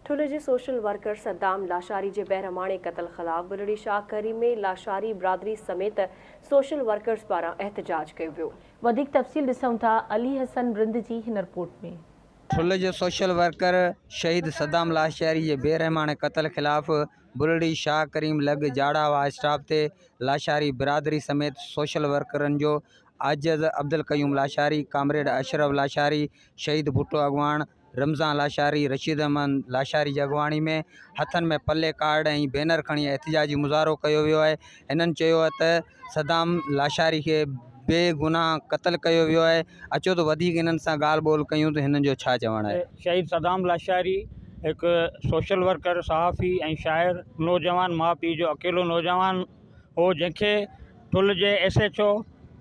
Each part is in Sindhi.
ٺل جي سوشل ورڪر صدام لاشاري جي بيرحماڻي قتل خلاف بلڙي شاهه ڪريم ۾ لاشاري برادري سميت سوشل ورڪرز پاران احتجاج ڪيو ويو. وڌيڪ تفصيل ڏسون ٿا علي حسن رند جي هن رپورٽ ۾. ٺل جي سوشل ورڪر شهيد صدام لاشاري جي بيرحماڻي قتل خلاف بلڙي شاهه ڪريم لڳ جاڙاواهه اسٽاپ تي لاشاري برادري سميت سوشل ورڪرن جو عاجز عبدالقيوم لاشاري، ڪامريڊ اشرف لاشاري، شهيد ڀٽو اڳواڻ رمضان لاشاري، رشيد احمد لاشاري جي اڳواڻي ۾ هٿن ۾ پلي ڪارڊ ۽ بينر کڻي احتجاجي مظاهرو ڪيو ويو آهي. هنن چيو آهي ته صدام لاشاري کي بي گناهه قتل ڪيو ويو آهي، اچو ته وڌيڪ هنن سان ڳالهه ٻولهه ڪيون ته هنن جو ڇا چوڻ آهي. شهيد صدام لاشاري هڪ سوشل ورڪر، صحافي ۽ شاعر نوجوان ماء پيء جو اڪيلو نوجوان هو جنهن کي ٺل جي S H O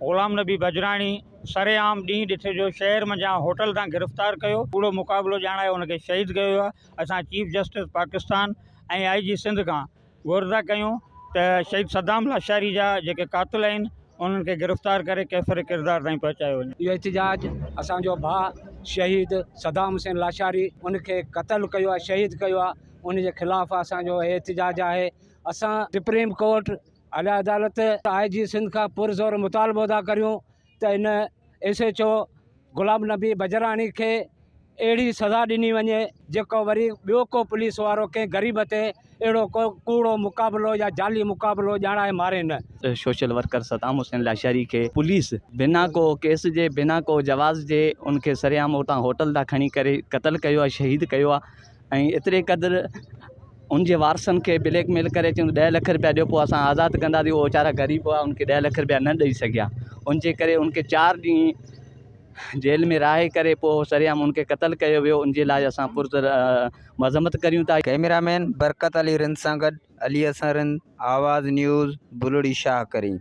Ghulam Nabi Bijrani سرعام ڏينهن ڏٺي جو شهر منجهان هوٽل تان گرفتار ڪيو، ڪوڙو مقابلو ڄاڻائي ان کي شهيد ڪيو ويو آهي، اسان chief justice Pakistan ۽ I G Sindh کان گهر ٿا ڪيون ته شهيد صدام لاشاري جا جيڪي قاتل آهن انهن کي گرفتار ڪري ڪيفر ڪردار تائين پهچايو وڃي. اهو احتجاج اسان جو ڀاء شهيد صدام حسين لاشاري ان کي قتل ڪيو آهي شهيد ڪيو آهي ان جي خلاف اسان جو احتجاج آهي اسان سپريم ڪورٽ اعليٰ عدالت آء جي سنڌ کان پرزور مطالبو ٿا ڪريون ته ان S H O Ghulam Nabi Bijrani کي اهڙي سزا ڏني وڃي جيڪو وري ٻيو ڪو پوليس وارو ڪنهن غريب تي اهڙو ڪو ڪوڙو مقابلو يا جعلي مقابلو ڄاڻائي ماري نه. سوشل ورڪر صدام حسين لاشاري کي پوليس بنا ڪو ڪيس جي بنا ڪو جواز جي ان کي سرعام اتان هوٽل تان کڻي ڪري قتل ڪيو آهي شهيد ڪيو آهي ۽ ايتري قدر ان جي وارثن کي بليڪ ميل ڪري چيائون ڏهه لک رپيا ڏيو پوء اسان آزاد ڪنداسين اهي ويچارا غريب هئا ان کي ڏهه لک رپيا نه ڏئي سگهيا ان جي ڪري ان کي چار ڏينهن جيل ۾ رهائي ڪري پوء سرعام ان کي قتل ڪيو ويو ان جي لاء اسان پرزر مذمت ڪريون ٿا. ڪئميرا مين برڪت علي رند سان گڏ علي حسن رند، آواز نيوز، بلڙي شاهه ڪريم.